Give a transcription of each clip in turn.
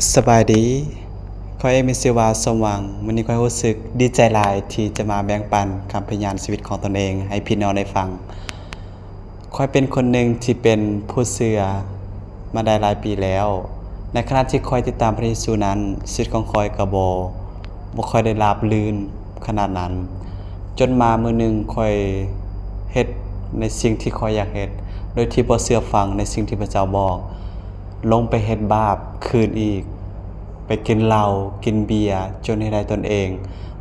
ສະບາຍດີ, ຂ້ອຍເອງມີຊື່ວ່າ ສົມຫວັງ. ມື້ນີ້ຂ້ອຍຮູ້ສຶກດີໃຈຫຼາຍທີ່ຈະມາແບ່ງປັນຄຳພະຍານຊີວິດຂອງຕົນເອງໃຫ້ພີ່ນ້ອງໄດ້ຟັງ. ຂ້ອຍເປັນຄົນໜຶ່ງທີ່ເປັນຜູ້ເຊື່ອມາໄດ້ຫຼາຍປີແລ້ວ. ໃນຂະນະທີ່ຂ້ອຍຕິດຕາມພະເຢຊູນັ້ນ, ຊີວິດຂອງຂ້ອຍກໍບໍ່ ບໍ່ຄ່ອຍໄດ້ລາບລື່ນຂະໜາດນັ້ນ, ຈົນມາມື້ໜຶ່ງຂ້ອຍເຮັດໃນສິ່ງທີ່ຂ້ອຍຢາກເຮັດ ໂດຍທີ່ບໍ່ເຊື່ອຟັງໃນສິ່ງທີ່ພະເຈົ້າບອກ, ລົງໄປເຮັດບາບຄືນອີກ, ໄປກິນເຫຼົ້າ, ກິນເບຍ, ຈົນເຮັດໃຫ້ຕົນເອງ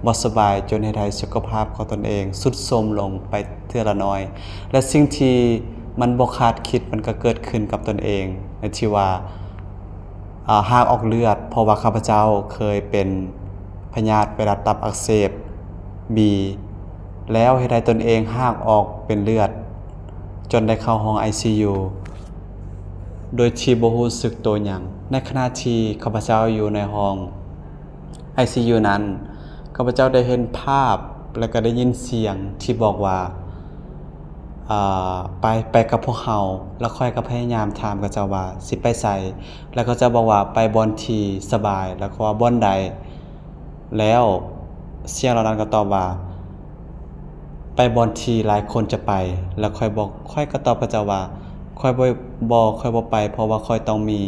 ບໍ່ສະບາຍ, ຈົນເຮັດໃຫ້ສຸຂະພາບຂອງຕົນເອງຊຸດໂຊມລົງໄປເທື່ອລະໜ້ອຍ. ແລະ ສິ່ງທີ່ມັນບໍ່ຄາດຄິດ ມັນກໍເກີດຂຶ້ນກັບຕົນເອງ, ໃນທີ່ວ່າ ອາ ຮາກອອກເລືອດ, ເພາະວ່າຂ້າພະເຈົ້າເຄີຍເປັນພະຍາດໄວຣັສຕັບອັກເສບບີ ແລ້ວເຮັດໃຫ້ຕົນເອງຮາກອອກເປັນເລືອດ, ຈົນໄດ້ເຂົ້າຫ້ອງໄອຊີຢູ ໂດຍທີ່ບໍ່ຮູ້ສຶກໂຕຫຍັງ. ໃນຂະນະທີ່ຂ້າພະເຈົ້າຢູ່ໃນຫ້ອງໄອຊີຢູນັ້ນ, ຂ້າພະເຈົ້າໄດ້ເຫັນພາບ ແລະ ກໍໄດ້ຍິນສຽງທີ່ບອກວ່າ ອາ ໄປ ໄປກັບພວກເຮົາ. ແລ້ວຂ້ອຍກໍພະຍາຍາມຖາມເຂົາເຈົ້າວ່າ ຊິໄປໃສ? ແລ້ວເຂົາເຈົ້າບອກວ່າ ໄປບ່ອນທີ່ສະບາຍ. ແລ້ວຂ້ອຍວ່າ ບ່ອນໃດ? ແລ້ວສຽງເຫຼົ່ານັ້ນກໍຕອບວ່າ ໄປບ່ອນທີ່ຫຼາຍຄົນຈະໄປ. ແລ້ວຂ້ອຍບອກ ຂ້ອຍກໍຕອບເຂົາເຈົ້າວ່າ ຂ້ອຍບໍ່ ບໍ່ ຂ້ອຍບໍ່ໄປ, ເພາະວ່າຂ້ອຍຕ້ອງມີ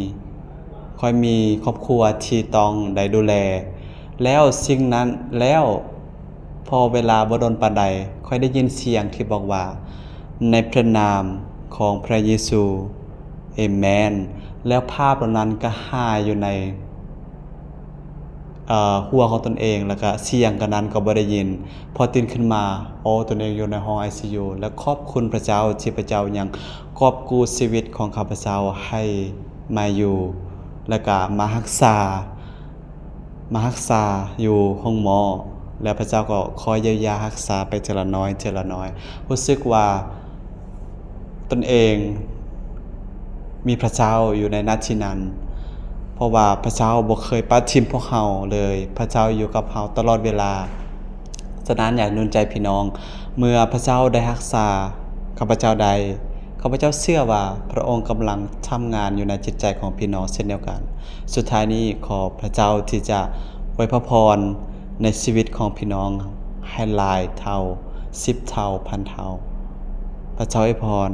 ຂ້ອຍມີຄອບຄົວທີ່ຕ້ອງໄດ້ດູແລ. ແລ້ວສິ່ງນັ້ນ ແລ້ວພໍເວລາບໍ່ດົນປານໃດ, ຂ້ອຍໄດ້ຍິນສຽງທີ່ບອກວ່າ ໃນພະນາມຂອງພະເຢຊູ ເອເມນ. ແລ້ວພາບເຫຼົ່ານັ້ນກໍຫາຍຢູ່ໃນ ເອີ ຫົວຂອງຕົນເອງ, ແລ້ວກະສຽງກະນັ້ນກໍບໍ່ໄດ້ຍິນ. ພໍຕື່ນຂຶ້ນມາ, ໂອ້ ຕົນເອງຢູ່ໃນຫ້ອງໄອຊີຢູ ແລະ ຂອບຄຸນພະເຈົ້າທີ່ພະເຈົ້າຍັງກອບກູ້ຊີວິດຂອງຂ້າພະເຈົ້າໃຫ້ມາຢູ່ ແລະ ກະມາຮັກສາ ມາຮັກສາຢູ່ໂຮງໝໍ, ແລະ ພະເຈົ້າກໍຄອຍຢຽວຢາຮັກສາໄປເທື່ອລະໜ້ອຍ ເທື່ອລະໜ້ອຍ. ຮູ້ສຶກວ່າ ຕົນເອງມີພະເຈົ້າຢູ່ໃນນາທີນັ້ນ, ເພາະວ່າພະເຈົ້າບໍ່ເຄີຍປະຖິ້ມພວກເຮົາເລີຍ. ພະເຈົ້າຢູ່ກັບເຮົາຕະຫຼອດເວລາ. ສະນັ້ນ ຢາກໜູນໃຈພີ່ນ້ອງ, ເມື່ອພະເຈົ້າໄດ້ຮັກສາຂ້າພະເຈົ້າໄດ້, ຂ້າພະເຈົ້າເຊື່ອວ່າພະອົງກຳລັງທຳງານຢູ່ໃນຈິດໃຈຂອງພີ່ນ້ອງເຊັ່ນດຽວກັນ. ສຸດທ້າຍນີ້ ຂໍພະເຈົ້າທີ່ຈະອວຍພະພອນໃນຊີວິດຂອງພີ່ນ້ອງໃຫ້ຫຼາຍເທົ່າ, ສິບເທົ່າ, ພັນເທົ່າ. ພະເຈົ້າອວຍພອນ.